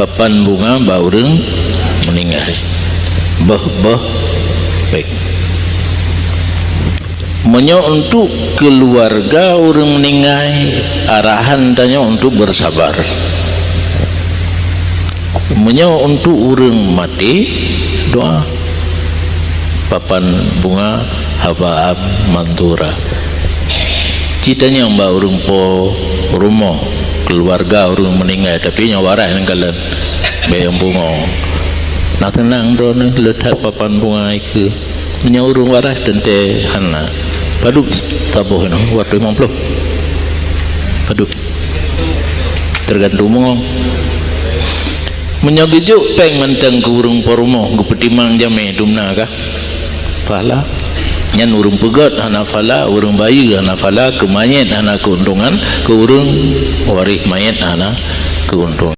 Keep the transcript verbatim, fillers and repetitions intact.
Papan bunga bak ureuëng meuninggai. Boh-boh péng. Meunyoe untuk keuluwarga ureuëng meuninggai, arahan tanyoe untuk beusabar. Meunyoe untuk ureuëng maté, doa. Papan bunga habaan manthura. Cit tanyong bak ureuëng po rumoh, keuluwarga ureuëng meuninggai, tapi nyang waréh nyang kalon, bék nyang bungong. Na teunang droeneuh, le that papan bunga ikeue. Meunyoe ureuëng waréh teuntée hana. Padub taboh nyoe, dua ratus lima puluh. Padub. Teugantung bungong. Meunyoe geujok péng mantong keu ureuëng po rumoh, geupeutimang jamé dumna kah? Pahala. Nyan ureuëng peugét hana pahala, ureuëng bayeue hana pahala, keu manyét hana keuntungan, keu ureuëng waréh manyét hana keuntungan.